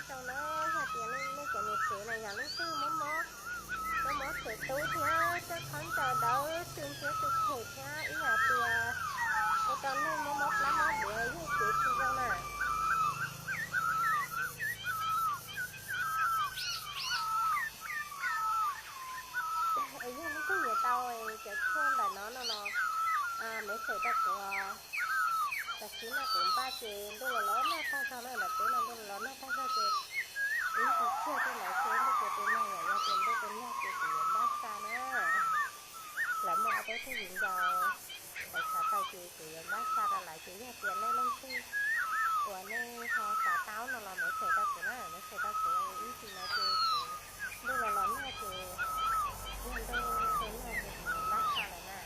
Zoo na, yog tias nej cov niam tsev na yog leej twg mob mob, mob mob phem tub thiab coj khaub ncaws dawb xwb ntxhiab xwb phem thiab ib yam tias ua rau nej mob mob plab mob duav yog kev tsis zoo na. Es yog leej twg nyiam tau cov tshuaj ntawm no no los, message rau kuv. Tam sim no kuv npaj ces ntuj los los nag tag zog na, ntawm peb no ntuj los los nag tag zog ces ib ntsis txiag tej ntawd ces ntuj tus tus nag yom, yog tias ntuj tus nag ces kuv yuav npaj xa na. Lawv muaj ob peb tug viv ncaus lawv xav tau ces kuv yuav npaj xa rau lawv ces yog tias nej leej twg uas nej ho xav tau no los message rau kuv na, message rau kuv ib ntsis no ces kuv ntuj los los nag ces yog ntuj tus nag ces kuv yuav npaj xa lawm na.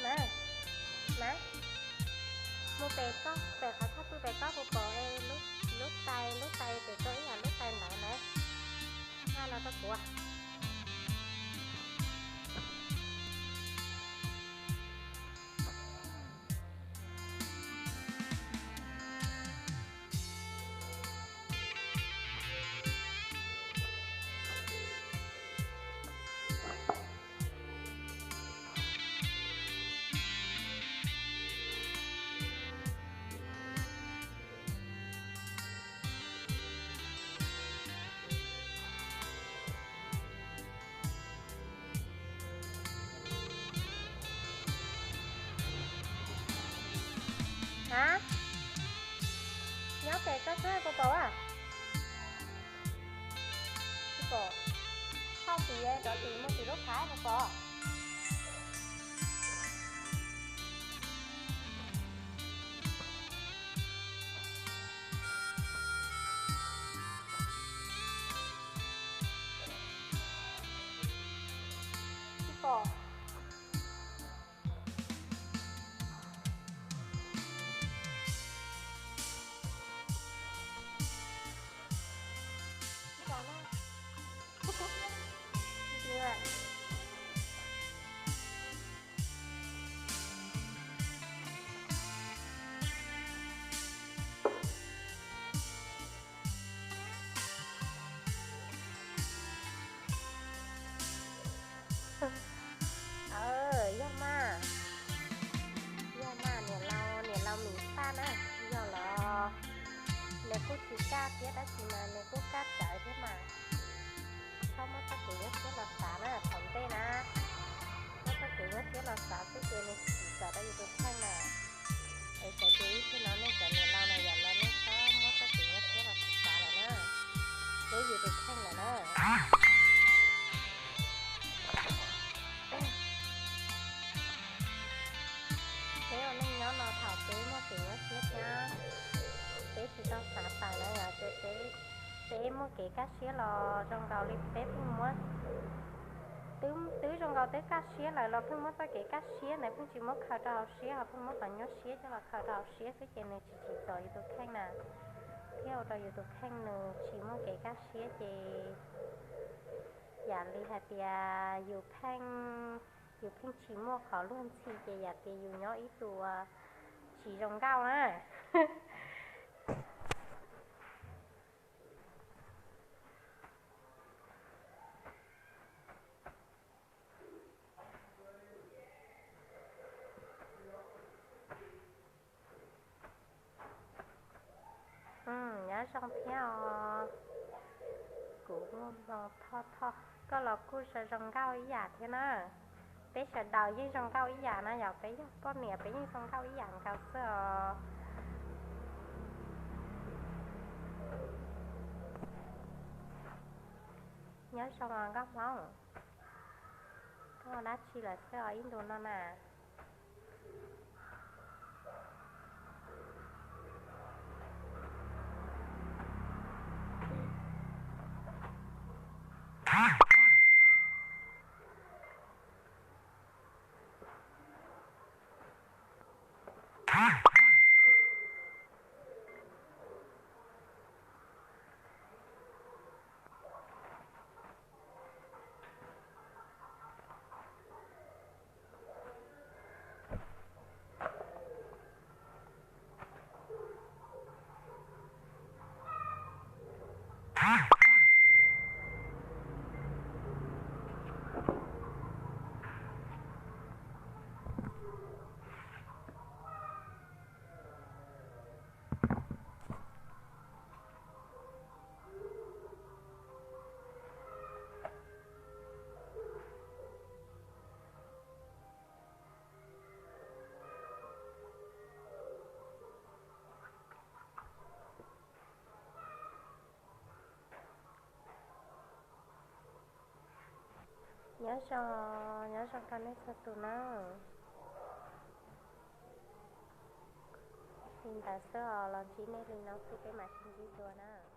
Mas, mas, mus pem koj, pem qhov thaj pw pem koj puas pom lub tais, lub tais pem koj ib yam lub tais ntawd na. Hais los rau kuv. Ha, nyob pem koj xwb puas pom a? Tsis pom. Txhob tim, rov tim mus tim lub qhav puas pom? Tsis pom. Yog mas, yog mas niam laus, niam laus Mim Paj na, yog los nws kuj tsis kaj thiab tab sis mas nws kuj kaj rawv thiab mas. Txhob muab txoj kev nyuaj siab los xav na, thaum ntej na, muab txoj kev nyuaj siab los xav xwb ces nws tsis txawj rau yus tus kheej na. Es txawm tias ib pliag no nej cov niam laus na yom los nej txhob muab txoj kev nyuaj siab los xav lawm na, hlub yus tus kheej lawm na. Peb ua neej nyob no thaum peb muaj kev nyuaj siab thiab peb tsis tau xav tawm na yom, ces peb, peb muaj kev kaj siab los zoo nkaus li peb pheej muab, twb, twb zoo nkaus twb kaj siab lawm los pheej muab txoj kev kaj siab ntawd pheej tsis muab khaws rau hauv siab ho pheej muab qhov nyuaj siab coj los khaws rau hauv siab xwb ces nws tsis tsim txom yus tus kheej na, thiab ua rau yus tus kheej nws tsis muaj kev kaj siab ces yam li hais tias yus pheej, yus pheej tsis muaj qhov luag ntxhi ces yam tias yus nyob ib tug tsis zoo nkauj na. Nyob zoo thiab os. Kuv muaj hmoo Thoj Thoj, koj los kuj zoo zoo nkauj ib yam thiab na. Peb sawv daws yeej zoo nkauj ib yam na yom, peb yog poj niam peb yeej zoo nkauj ib yam nkaus xwb os. Nyob zoo nkauj hmoob, koj ua dab tsi lawm xwb os ib ntus no na? Nyob zoo, nyob zoo rau nej txhua tus na. Li ntawd xwb os, los ntsib nej li no xwb peb mam sib ntsib dua na.